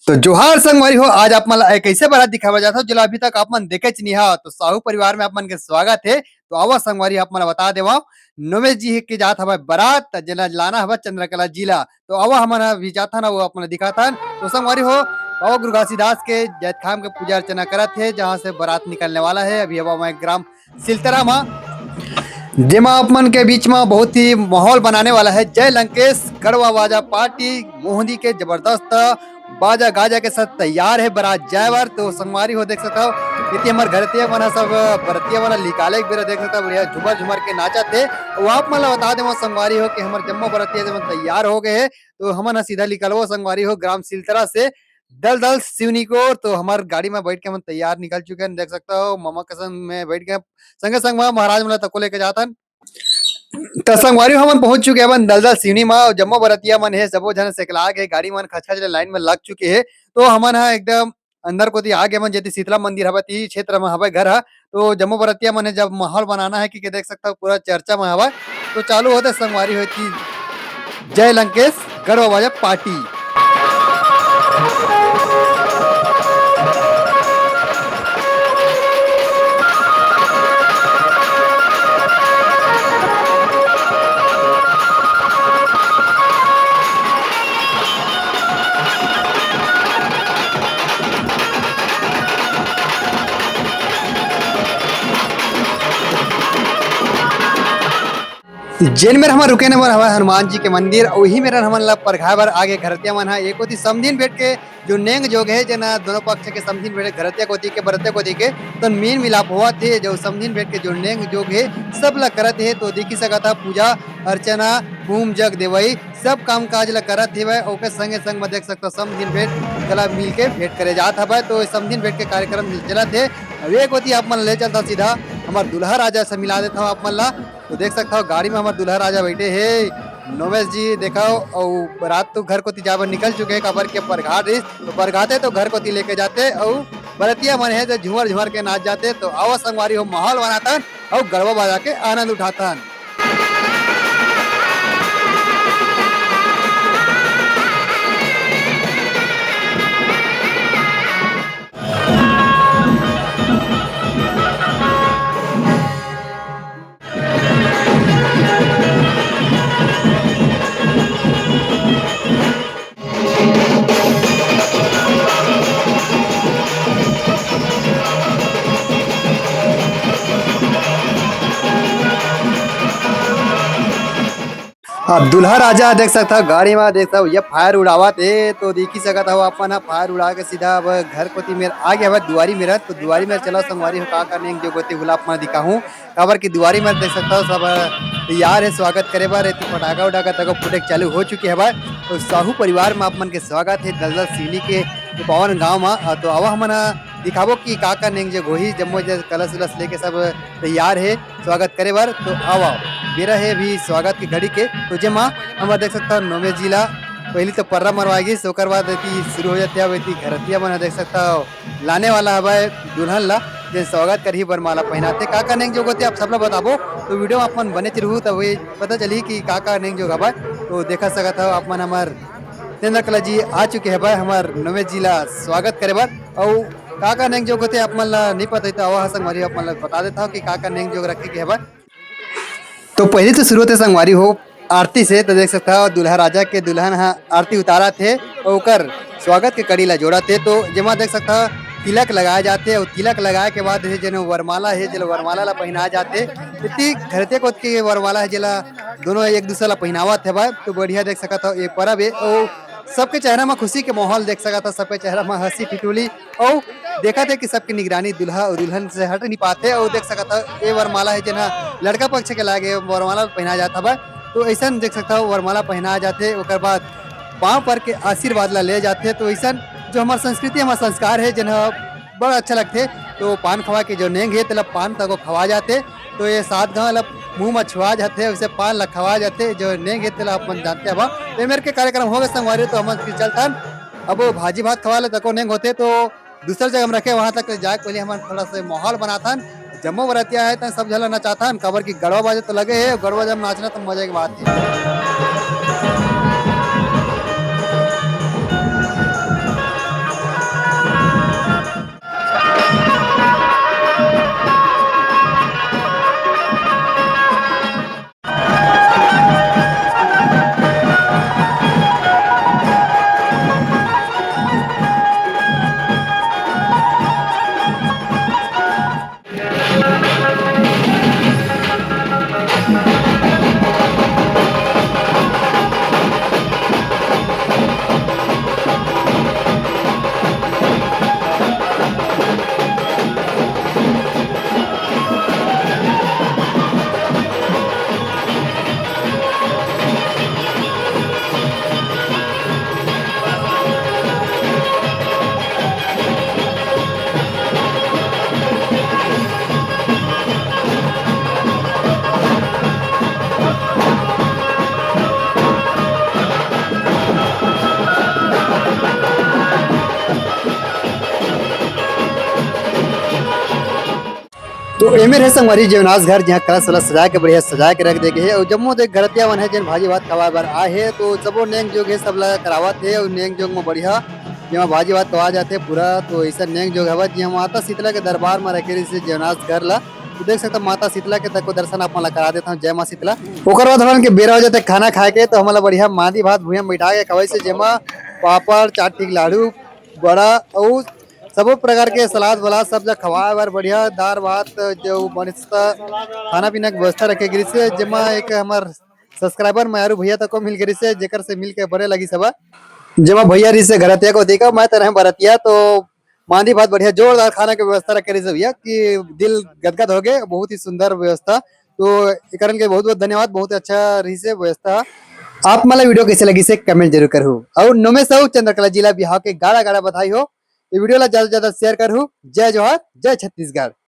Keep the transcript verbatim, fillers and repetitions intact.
तो जोहार संगवारी हो, आज आप मन ला एक ऐसे बारात दिखावा जात हो, जेला अभी तक आप मन देखेच नइ हव। तो साहू परिवार में आप मन के स्वागत हे। तो आवा संगवारी, आप मन ला बता देवव, नोमेश जी के जात हवय बारात, जेला लाना हवय चंद्रकला जिला। तो आवा हमन ह भी जाथन, वो आप मन ला दिखाथन। तो संगवारी हो, बाबा गुरु घासीदास के जैतखाम के पूजा अर्चना करत हे, जहाँ से बारात निकलने वाला है। अभी हवा मैं ग्राम सिलतरा मा, जेमा आप मन के बीच मा बहुत ही माहौल बनाने वाला है जय लंकेश गढ़वा बाजा पार्टी मोहदी के जबरदस्त बाजा गाजा के साथ तैयार है बारात जाए बर। तो संगवारी हो देख सकत हव, एती हमर घरतिया मन ह सब बरतिया मन ल निकाले के बेरा देख सकत हव, बढ़िया झूमर झूमर के नाचत हे। अउ आप मन ल बता देवव संगवारी हो कि हमर जम्मो बरतिया मन तैयार हो गए हे, तो हमन ह सीधा निकलबो संगवारी हो ग्राम सिलतरा से दलदल सिवनी को। तो हमर गाड़ी में बैठ के हमन तैयार निकल चुके हैं, देख सकत हव ममा कसन में बैठ के संगे संग में महाराज मन ल तको लेके जाथन। त संगवारी हो, हमन पहुंच चुके हवन दलदल सिवनी म। जम्मो बरतिया मन हे, सबो झन सेकला के गाड़ी मन खचखच ले लाइन में लग चुके हे। तो हमन ह एकदम अंदर कोती आ गे हवन, जेती शीतला मंदिर हवय, ती क्षेत्र म हवय घर ह। तो जम्मो बरतिया मन हे, जब माहौल बनाना है कि, कि देख सकत हव पूरा चर्चा म हवय। तो चालू होते संगवारी हो कि जय लंकेश गढ़वा बाजा पार्टी। जेन मेर हमर रुके नंबर हवय हनुमान जी के मंदिर, अउ उही मेर हमन ला परघाए बर आगे घरतिया मन ह। एक कोती समधिन बेट के जो नेंग जोग हे, जेन दोनों पक्ष के समधिन बेट, घरतिया कोती के, बरतिया कोती के, तो मेल मिलाप होवत हे। जो समधिन बेट के जो नेंग जोग हे, सब ला करत हे। तो देखी सकत ह, पूजा अर्चना, हूम जग देवई, सब काम काज ला करत हेवय। ओकर संगे संग म देख सकत ह, समधिन बेट गला मिल के भेंट करे जात हवय। तो समधिन बेट के कार्यक्रम चलत हे। अब एक कोती आप मन ले चलत हव सीधा हमर दुल्हा राजा से मिला देत हव आप मन ला। तो देख सकत हव, गाड़ी में हमर दुल्हा राजा बैठे हे, नोमेश जी। देखव, अउ बारात तो घर कोती जाए बर निकल चुके हे, काबर के परघात रिहिस, तो परघाते तो घर कोती लेके जाते, अउ बरतिया मन हे, जो झूमर झूमर के नाच जाते। तो आवा संगवारी हो, माहौल बनाथन अउ गड़वा बाजा के आनंद उठाथन। अब दूल्हा राजा देख सकत हव, गाड़ी म देख सकत हव, ये fire उड़ावत हे, तो देखी सकत हव, अपन ह fire उड़ा के सीधा अब घर कोती मेर आ गे हवय, दुआरी मेर। तो दुआरी मेर चलो संगवारी हो, का का नेंग जोग होथे, ओला अपन दिखाहूँ। काबर कि दुआरी मेर देख सकत हव, सब तैयार हे स्वागत करे बर। एती फटाका उटाका तको फूटे के चालू हो चुके हवय। तो साहू परिवार म आप मन के स्वागत हे दलदल सिवनी के पावन गांव म। अ, तो आवा हमन ह दिखाबो कि का का नेंग जोग होही, जम्मो जन कलश उलश लेके सब तैयार हे स्वागत करे बर। तो आवा, बेरा हे अभी स्वागत के घड़ी के। तो जेमा हमर देख सकत हव नोमे जी ला पहिली तो पर्रा मरवाए गिस, ओकर बाद एती शुरू हो जाथे। अब एती घरतिया मन ह देख सकत हव लाने वाला हवय दुल्हन ला, जेन स्वागत करही, वरमाला पहिनाथे। का का नेंग जोग होथे, आप सब ला बताबो, तो video म अपन बनेच रहू, तब ये पता चलही कि का का नेंग जोग हवय। तो देखा सकत हव आप मन, हमर चंद्रकला जी आ चुके हवय हमर नोमे जी ला स्वागत करे बर। अउ का का नेंग जोग होथे, आप मन ला नइ पता हे, तो आवा संगवारी, आप मन ला बता देत हव कि का का नेंग जोग रखे के हवय। तो पहिली तो शुरू होथे संगवारी हो आरती से। तो देख सकत हव, दूल्हा राजा के दुल्हन ह आरती उतारत हे, ओकर स्वागत के कड़ी ला जोड़त हे। तो जेमा देख सकत हव, तिलक लगाए जाथे, अउ तिलक लगाए के बाद हे जेन वरमाला हे, जेला वरमाला ला पहिनाए जाथे। एती घरते कोत के वरमाला हे, जेला दोनों एक दूसरा ला पहिनावत हवय। तो बढ़िया देख सकत हव, ये परब हे, अउ सबके चेहरा म खुशी के माहौल देख सकत हव, सबके चेहरा म हंसी ठिठोली। अउ देखत हे कि सबके निगरानी दूल्हा अउ दुल्हन से हट नइ पाथे। अउ देख सकत हव, ए वरमाला हे, जेन ह लड़का पक्ष के लागे वरमाला पहिनाए जात हवय। तो अइसन देख सकत हव, वरमाला पहिनाए जाथे, ओकर बाद पांव पर के आशीर्वाद ला ले जाथे। तो अइसन जो हमर संस्कृति, हमर संस्कार हे, जेन ह बड़ा अच्छा लगथे। तो पान खवा के जो नेंग हे, तेला पान तको खवा जाथे। तो ये सात घाव ला मुंह म छुआ जाथे, उसे पान ला खवा जाथे, जो नेंग हे, तेला अपन जानते हव। तो ये मेर के कार्यक्रम हो गए संगवारी, तो हमन फिर चलथन। अब वो भाजी भात खवा ले तको नेंग होथे, तो दूसर जगह हम रखे, वहां तक जाए के पहले हमन थोड़ा से माहौल बनाथन। जम्मो बरतिया हे, त सब झन ला नचाथन, काबर कि गड़वा बाजा तो लगे हे, गड़वा जब नाचना तो मजा के बात हे। तो एमेर हे संगवारी जेवनास घर, जहाँ कलश वलश सजा के बढ़िया सजा के रख दे गे हे। और जम्मो देख घरतिया मन हे, जेन भाजी भात खवाए बर आए हे, तो सबो नेंग जोग हे, सब ला करावत हे। और नेंग जोग में बढ़िया जेमा भाजी भात खवाए जाथे पूरा। तो ऐसा नेंग जोग हवय, जेमा माता शीतला के दरबार में रखे रहिसे जेवनास घर ला। तो देख सकता माता शीतला के तको दर्शन आप मन ला करा देता हूँ। जय माँ शीतला। ओकर बाद हमन के बेरा हो जाथे खाना खाए के, तो हमन ला बढ़िया मांदी भात भुइयां में बैठा के खवाइसे, जेमा पापड़, चार ठीक लाडू, बड़ा और सबो प्रकार के सलाद वलाद सब ला खवाए बर बढ़िया दार भात जो बनस्ता खाना पीना के व्यवस्था रखे गिरिस हे, जेमा एक हमर सब्सक्राइबर मयारू भैया तको मिल गिरिस हे, जेकर से मिल के बड़े लगिस हवय। जेमा भैया रहिस हे घरतिया कोती के, मैं तो रहें बरतिया, तो मांदी भात बढ़िया जोरदार खाना के व्यवस्था रखे रहिस हे भैया कि दिल गदगद हो गए। बहुत ही सुंदर व्यवस्था, तो एकरन के बहुत बहुत धन्यवाद। बहुत अच्छा रहिस हे व्यवस्था। आप मन ला वीडियो कैसे लगिस हे कमेंट जरूर करहू। और नोमे साहू चंद्रकला जी ला बिहाव के गाड़ा गाड़ा बधाई हो। ये वीडियो ला ज्यादा से ज्यादा शेयर करहू। जय जोहार, जय छत्तीसगढ़।